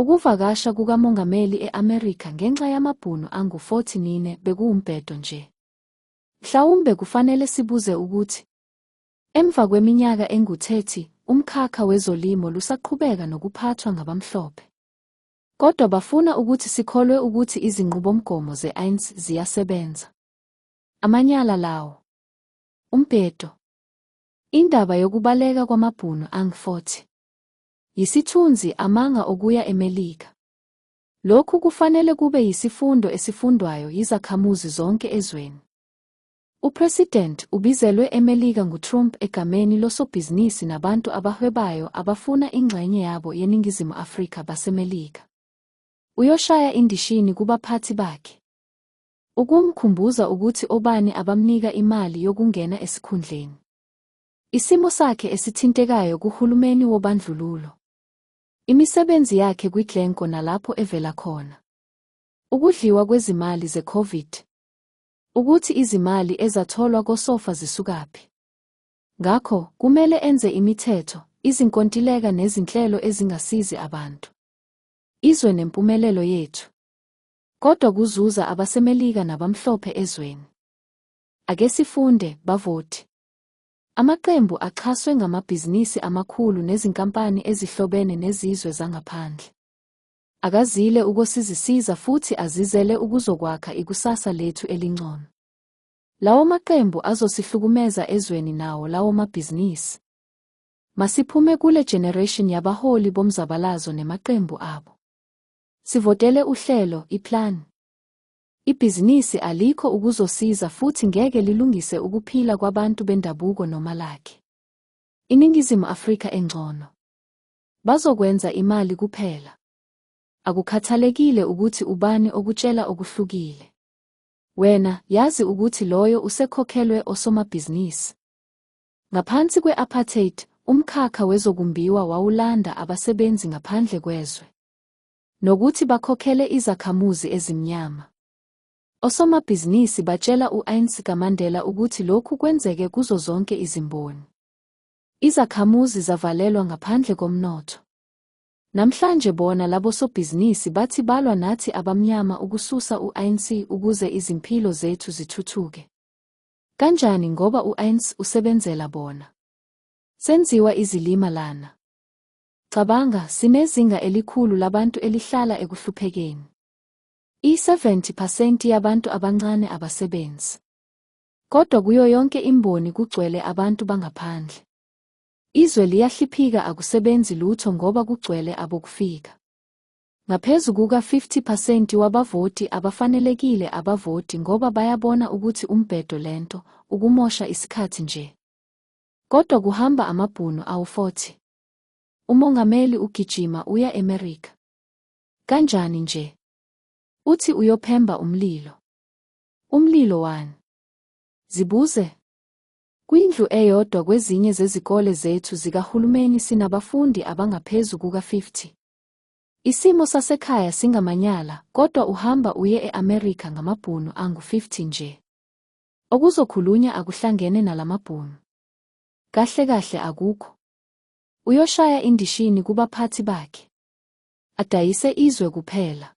Ukuvakasha kukamongameli e-Amerika ngenxa yamaBhunu angu-49 bekuwumbhedo nje. Mhlawumbe kufanele sibuze ukuthi, Emva kweminyaka engu-30, umkhakha wezolimo lusaqhubeka nokuphathwa ngabamhlophe. Kodwa bafuna ukuthi sikholwe ukuthi izinqubomgomo ze-ANC ziyasebenza. Amanyala lawo. Umbhedo. Indaba yokubaleka kwamaBhunu ang-40. Yisithunzi, amanga okuya eMelika. Lokhu kufanele kube yisifundo esifundwayo yizakhamuzi zonke ezweni. UPresident ubizelwe eMelika nguTrump egameni losobhizinisi nabantu abahwebayo abafuna ingxenye yabo yeNingizimu Afrika baseMelika. Uyoshaya indishini kubaphathi bakhe. Ukumkhumbuza ukuthi obani abamnika imali yokungena esikhundleni. Isimo sakhe esithintekayo kuhulumeni wobandlululo. Imisebenzi yakhe kwiGlencoe nalapho evela khona. Ukudliwa kwezimali zeCovid. Ukuthi izimali ezatholwa kosofa zisukaphi. Ngakho, kumele enze imithetho, izinkontileka nezinhlelo ezingasizi abantu. Izwe nempumelelo yethu. Kodwa kuzuza abaseMelika nabamhlophe ezweni. Ake sifunde, bavoti. Amaqembu axhaswe ngamabhizinisi amakhulu nezinkampani ezihlobene nezizwe zangaphandle. Akazile ukosizisiza futhi azizele ukuzokwakha ikusasa lethu elingcono. Lawomaqembu azosihlukumeza ezweni nawo lawomabhizinisi. Masiphume kule generation yabaholi bomzabalazo nemaqembu abo. Sivotele uhlelo, iplan. Ibhizinisi alikho ukuzosiza futhi ngeke lilungise ukuphila kwabantu bendabuko noma lakhe. INingizimu Afrika engcono. Bazokwenza imali kuphela. Akukhathalekile ukuthi ubani okutshela okuhlukile. Wena, yazi ukuthi loyo usekhokhelwe osomabhizinisi. Ngaphansi kwe-apartheid, umkhakha wezokumbiwa wawulanda abasebenzi ngaphandle kwezwe. Nokuthi bakhokhele izakhamuzi ezimnyama. Osomabhizinisi batshela u-ANC kaMandela ukuthi lokhu kwenzeke kuzo zonke izimboni. Izakhamuzi zavalelwa ngaphandle komnotho. Namhlanje bona labosobhizinisi bathi balwa nathi abamnyama ukususa u-ANC ukuze izimpilo zethu zithuthuke. Kanjani ngoba u-ANC usebenzela bona. Senziwa izilima lana. Cabanga, sinezinga elikhulu labantu elihlala ekuhluphekeni. I-70 phasenti yabantu abancane abasebenzi. Kodwa kuyo yonke imboni kugcwele abantu bangaphandle. Izwe liyahliphika akusebenzi lutho ngoba kugcwele abokufika. Ngaphezu kuka-50 phasenti wabavoti abafanelekile abavoti ngoba bayabona ukuthi umbhedo lento, ukumosha isikhathi nje. Kodwa kuhamba amaBhunu awu-40. Umongameli ugijima uya eMerica. Kanjani nje? Uthi uyophemba umlilo. Umlilo wani? Zibuze. Kwindlu eyodwa kwezinye zezikole zethu zikahulumeni sinabafundi abangaphezu kuka-50. Isimo sasekhaya singamanyala kodwa uhamba uye e-America ngamaBhunu angu-50 nje. Okuzokhulunya akuhlangene nalamaBhunu. Kahle kahle akukho. Uyoshaya indishini kubaphathi bakhe. Adayise izwe kuphela.